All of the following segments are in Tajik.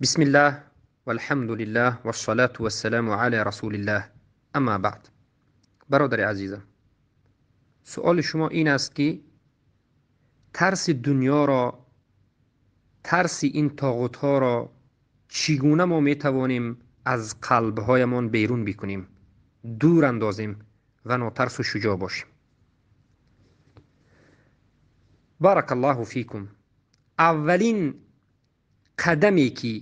Бисмиллаҳ, валҳамдулиллаҳ, вассалату вассаламу ала расулиллаҳ, амма баъд. Бародари азизам, суоли шумо ин аст, ки тарси дунёро, тарси ин тоғутҳоро чӣ гуна мо метавонем аз қалбҳоямон берун бикунем, дур андозем ва нотарсу шуҷоъ бошем? Баракаллоҳу фикум. Аввалин қадаме ки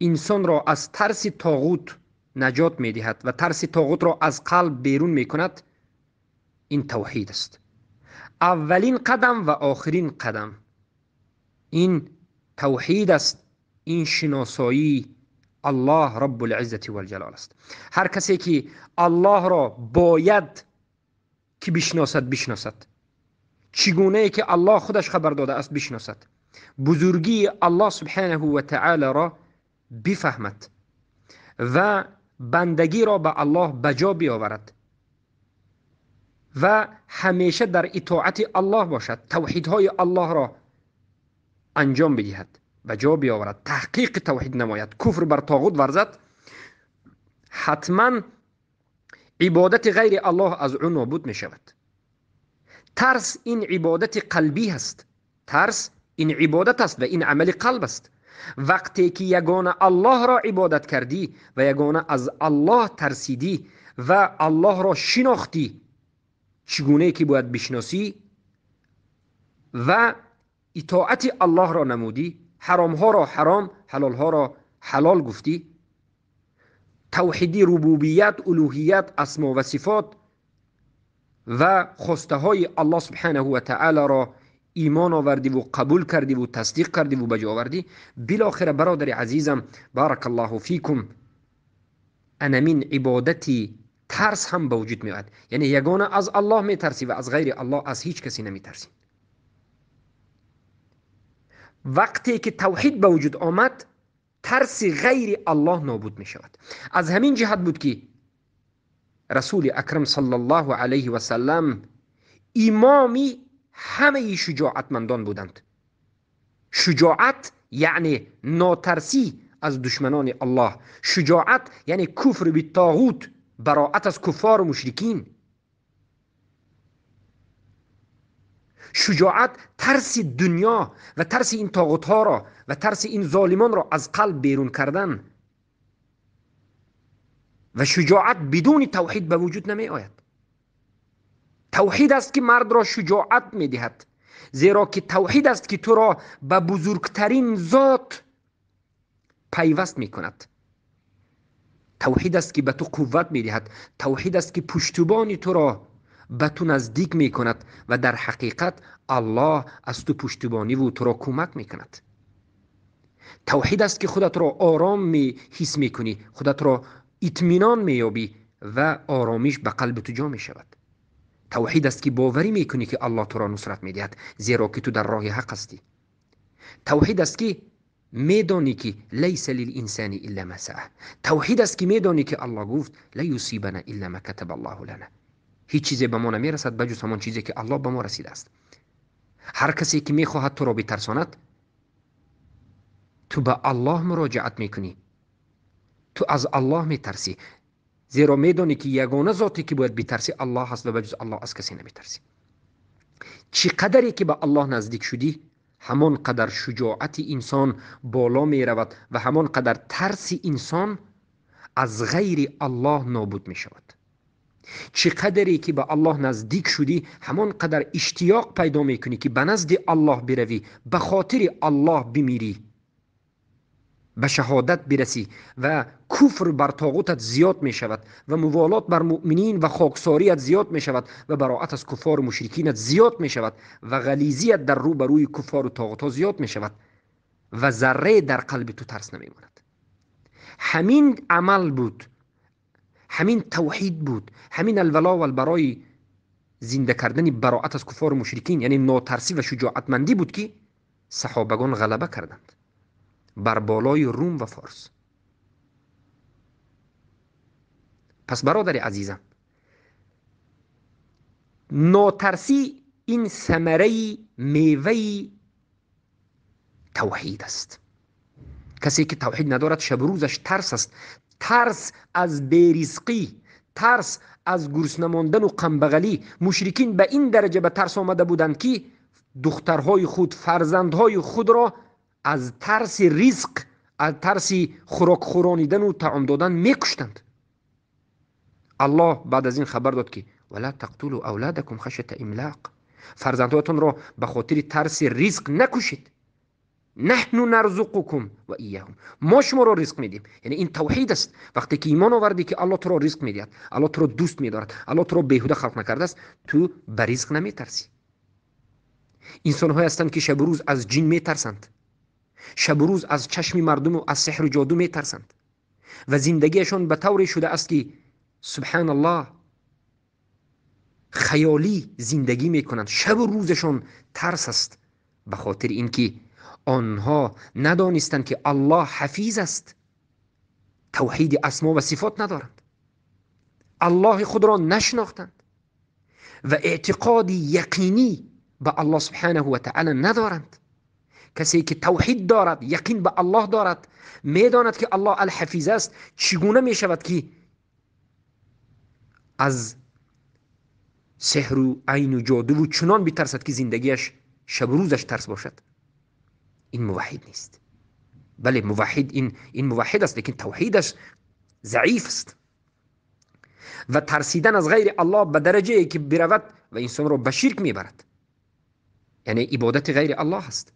инсонро аз тарси тоғут наҷот медиҳад ва тарси тоғутро аз қалб берун мекунад, ин тавҳид аст. Аввалин қадам ва охирин қадам ин тавҳид аст, ин шиносоии Аллоҳ Раббул-иззати вал-ҷалол аст. Ҳар касе ки Аллоҳро бояд ки бишносад, бишносад. Чӣ гунае ки Аллоҳ худаш хабар додааст, бишносад. Бузургии Аллоҳ субҳанаҳу ва таолоро бифаҳмад ва бандагиро ба Аллоҳ ба ҷо биёварад ва ҳамеша дар итоати Аллоҳ бошад, тавҳидҳои Аллоҳро анҷом бидиҳад, ба ҷо биёварад, таҳқиқи тавҳид намояд, куфр бар тоғут варзад, ҳатман ибодати ғайри Аллоҳ аз ӯ нобуд мешавад. Тарс ин ибодати қалбӣ аст. Тарс ин ибодат аст ва ин амали қалб аст. Вақте ки ягона Аллоҳро ибодат кардӣ ва ягона аз Аллоҳ тарсидӣ ва Аллоҳро шинохтӣ, чӣ гунае ки бояд бишносӣ ва итоати Аллоҳро намудӣ, ҳаромҳоро ҳаром, ҳалолҳоро ҳалол гуфтӣ, тавҳиди рубубият, улуҳият, асмо ва сифот ва хостаҳои Аллоҳ субҳанаҳу ва таолоро имон овардиву қабул кардиву тасдиқ кардиву ба ҷо овардӣ, билохира бародари азизам, баракаллоҳу фикум, анамин ибодати тарс ҳам ба вуҷуд меояд. Яъне ягона аз Аллоҳ метарсӣ ва аз ғайри Аллоҳ аз ҳеҷ касе наметарсӣ. Вақте ки тавҳид ба вуҷуд омад, тарси ғайри Аллоҳ нобуд мешавад. Аз ҳамин ҷиҳат буд ки расули акрам саллаллоҳу алайҳи васаллам имоми ҳамаи шуҷоатмандон буданд. Шуҷоат яъне нотарсӣ аз душманони Аллоҳ, шуҷоат яъне куфр биттоғут, бароат аз куффору мушрикин. Шуҷоат тарси дунё ва тарси ин тоғутҳоро ва тарси ин золимонро аз қалб берун кардан. Ва шуҷоат бидуни тавҳид ба вуҷуд намеояд. Тавҳид аст ки мардро шуҷоат медиҳад, зеро ки тавҳид аст ки туро ба бузургтарин зот пайваст мекунад. Тавҳид аст ки ба ту қувват медиҳад. Тавҳид аст ки пуштубони туро ба ту наздик мекунад ва дар ҳақиқат Аллоҳ аз ту пуштубониву туро кӯмак мекунад. Тавҳид аст ки худатро ором ҳис мекунӣ, худатро итминон меёбӣ ва оромиш ба қалби ту ҷо мешавад. Тавҳид аст ки боварӣ мекунӣ ки Аллоҳ туро нусрат медиҳад, зеро ки ту дар роҳи ҳақ ҳастӣ. Тавҳид аст ки медонӣ ки лайса лилинсани илла ма саа. Тавҳид аст ки медонӣ ки Аллоҳ гуфт ла юсибана илла ма катаба Аллоҳу лана. Ҳеҷ чизе ба мо намерасад ба ҷуз ҳамон чизе ки Аллоҳ ба мо расидааст. Ҳар касе ки мехоҳад туро битарсонад, ту ба Аллоҳ муроҷиат мекунӣ, ту аз Аллоҳ метарсӣ, зеро медонӣ ки ягона зоте ки бояд битарсӣ Аллоҳ аст ва ба ҷуз Аллоҳ аз касе наметарсӣ. Чӣ қадаре ки ба Аллоҳ наздик шудӣ, ҳамон қадар шуҷоати инсон боло меравад ва ҳамон қадар тарси инсон аз ғайри Аллоҳ нобуд мешавад. Чӣ қадаре ки ба Аллоҳ наздик шудӣ, ҳамон қадар иштиёқ пайдо мекунӣ ки ба назди Аллоҳ биравӣ, ба хотири Аллоҳ бимирӣ, ба шаҳодат бирасӣ ва куфр бар тоғутат зиёд мешавад ва муволот бар муъминин ва хоксорият зиёд мешавад ва бароат аз куффору мушрикинат зиёд мешавад ва ғализият дар рӯ ба рӯи куффору тоғутҳо зиёд мешавад ва зарре дар қалби ту тарс намемонад. Ҳамин амал буд, ҳамин тавҳид буд, ҳамин алвало валбарои зинда кардани бароат аз куффору мушрикин, яъне нотарсӣ ва шуҷоатмандӣ буд ки саҳобагон ғалаба карданд бар болои Рум ва Форс. Пас бародари азизам, нотарсӣ ин самараи меваи тавҳид аст. Касе ки тавҳид надорад, шабу рӯзаш тарс аст. Тарс аз беризқӣ, тарс аз гурусна мондану камбағалӣ. Мушрикин ба ин дараҷа ба тарс омада буданд, ки духтарҳои худ, фарзандҳои худро аз тарси ризқ, аз тарси хӯрок хӯронидану таом додан мекуштанд. Аллоҳ баъд аз ин хабар дод, ки вала тақтулу авладакум хашята имлоқ, фарзандҳоятонро ба хотири тарси ризқ накушед. Наҳну нарзуқукум ва ияҳум, мо шуморо ризқ медиҳем. Яъне ин тавҳид аст. Вақте ки имон овардӣ, ки Аллоҳ туро ризқ медиҳад, Аллоҳ туро дӯст медорад, Аллоҳ туро беҳуда халқ накардааст, ту ба ризқ наметарсӣ. Инсонҳое ҳастанд, ки шабу рӯз аз ҷин метарсанд, шабу рӯз аз чашми мардуму аз сеҳру ҷоду метарсанд ва зиндагиашон ба тавре шудааст, ки субҳаналлоҳ, хаёлӣ зиндагӣ мекунанд. Шабу рӯзашон тарс аст, ба хотири ин ки онҳо надонистанд, ки Аллоҳ ҳафиз аст, тавҳиди асмо ва сифот надоранд, Аллоҳи худро нашинохтанд ва эътиқоди яқинӣ ба Аллоҳ субҳанаҳу ва таъала надоранд. Касе ки тавҳид дорад, яқин ба Аллоҳ дорад, медонад, ки Аллоҳ алҳафиз аст, чӣ гуна мешавад, ки аз сеҳру айну ҷодуву чунон битарсад, ки зиндагиаш шабу рӯзаш тарс бошад? Ин муваҳҳид нест. Бале, муваҳҳид ин муваҳҳид аст, лекин тавҳидаш заиф аст ва тарсидан аз ғайри Аллоҳ ба дараҷае ки биравад ва инсонро ба ширк мебарад, яъне ибодати ғайри Аллоҳ аст.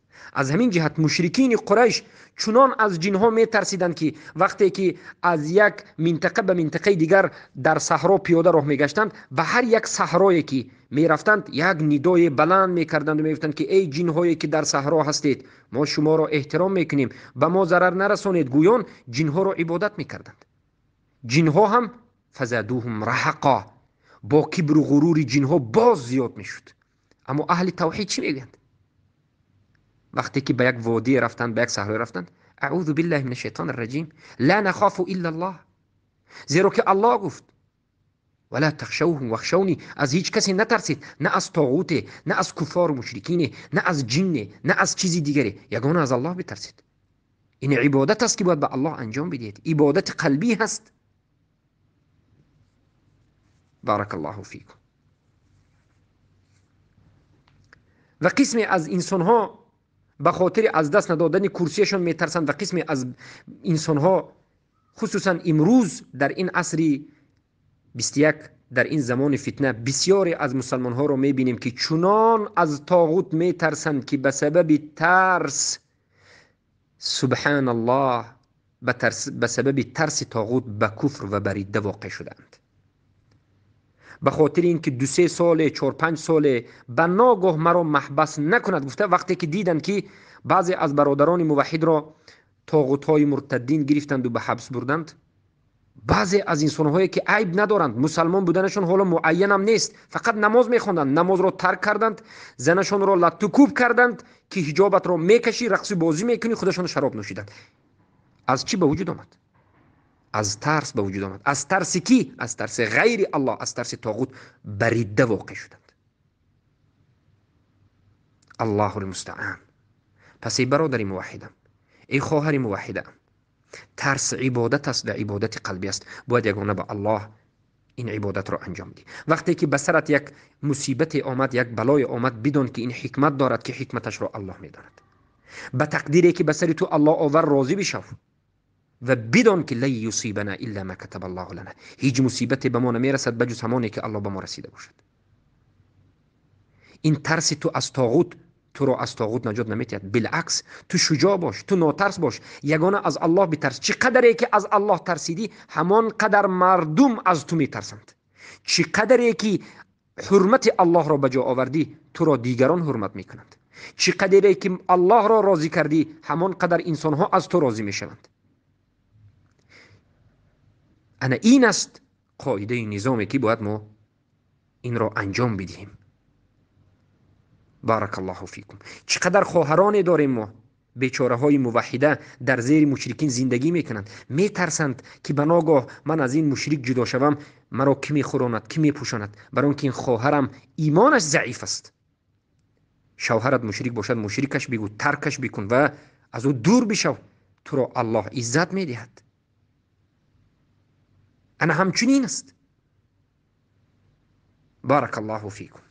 Аз ҳамин ҷиҳат мушрикини Қурайш чунон аз ҷинҳо метарсиданд, ки вақте ки аз як минтақа ба минтақаи дигар дар саҳро пиёда роҳ мегаштанд, ба ҳар як саҳрое ки мерафтанд, як нидои баланд мекарданд ва мегуфтанд, ки эй ҷинҳое ки дар саҳро ҳастед, мо шуморо эҳтиром мекунем, ба мо зарар нарасонед. Гӯён ҷинҳоро ибодат мекарданд. Ҷинҳо ҳам фазадуҳум раҳақа, бо кибру ғурури ҷинҳо боз зиёд мешуд. Аммо аҳли тавҳид чӣ мегӯянд? Вақте ки ба як водие рафтанд, ба як саҳрое рафтанд, аъузу биллаҳи мин ашшайтони рраҷим, ла нахофу илла Аллоҳ, зеро ки Аллоҳ гуфт вала тахшавҳум вахшавни, аз ҳеҷ касе натарсед, на аз тоғуте, на аз куффору мушрикине, на аз ҷинне, на аз чизи дигаре, ягона аз Аллоҳ битарсед. Ин ибодат аст, ки бояд ба Аллоҳ анҷом бидиҳед, ибодати қалбӣ ҳаст. Баракаллоҳу фикум. Ва қисме аз инсонҳо ба хотири аз даст надодани курсияшон метарсанд ва қисме аз инсонҳо, хусусан имрӯз дар ин асри 21, дар ин замони фитна, бисёре аз мусалмонҳоро мебинем, ки чунон аз тоғут метарсанд, ки ба сабаби тарс, субҳаналлоҳ, ба сабаби тарси тоғут ба куфр ва ба ридда воқеъ шудаанд. Ба хотири ин ки ду-се соле, чор-панҷ соле ба ногоҳ маро маҳбас накунад гуфта, вақте ки диданд, ки баъзе аз бародарони муваҳҳидро тоғутҳои муртаддин гирифтанду ба ҳабс бурданд, баъзе аз инсонҳое ки айб надоранд, мусалмон буданашон ҳоло муайянам нест, фақат намоз мехонданд, намозро тарк карданд, занашонро латтукӯб карданд, ки ҳиҷобатро мекашӣ, рақсу бозӣ мекунӣ, худашон шароб нӯшиданд. Аз чӣ ба вуҷуд омад? Аз тарс ба вуҷуд омад. Аз тарси кӣ? Аз тарси ғайри Аллоҳ, аз тарси тоғут ба ридда воқеъ шуданд. Аллоҳу лмустаан. Пас эй бародари муваҳҳидам, эй хоҳари муваҳҳидаам, тарс ибодат аст ва ибодати қалбӣ аст. Бояд ягона ба Аллоҳ ин ибодатро анҷом диҳӣ. Вақте ки ба сарат як мусибате омад, як балое омад, бидон, ки ин ҳикмат дорад, ки ҳикматашро Аллоҳ медонад. Ба тақдире ки ба сари ту Аллоҳ овар розӣ бишав ва бидон, ки лан юсибана илла ма катаба Аллоҳу лана, ҳеҷ мусибате ба мо намерасад ба ҷуз ҳамоне ки Аллоҳ ба мо расида бошад. Ин тарси ту аз тоғут туро аз тоғут наҷот наметиҳад. Билакс, ту шуҷоъ бош, ту нотарс бош, ягона аз Аллоҳ битарс. Чӣ қадаре ки аз Аллоҳ тарсидӣ, ҳамон қадар мардум аз ту метарсанд. Чӣ қадаре ки ҳурмати Аллоҳро ба ҷо овардӣ, туро дигарон ҳурмат мекунанд. Чӣ қадаре ки Аллоҳро розӣ кардӣ, ҳамон қадар инсонҳо аз ту розӣ мешаванд. Ана ин аст қоидаи низоме, ки бояд мо инро анҷом бидиҳем. Баракаллоҳу фикум. Чӣ қадар хоҳароне дорем мо, бечораҳои муваҳҳида дар зери мушрикин зиндагӣ мекунанд, метарсанд, ки ба ногоҳ ман аз ин мушрик ҷудо шавам, маро кӣ мехӯронад, кӣ мепӯшонад, барои он ки ин хоҳарам имонаш заиф аст. Шавҳарат мушрик бошад, мушрикаш бигӯ, таркаш бикун ва аз ӯ дур бишав, Туро Аллоҳ иззат медиҳад. Ана ҳамчунин аст. Барак Аллоҳу фикум.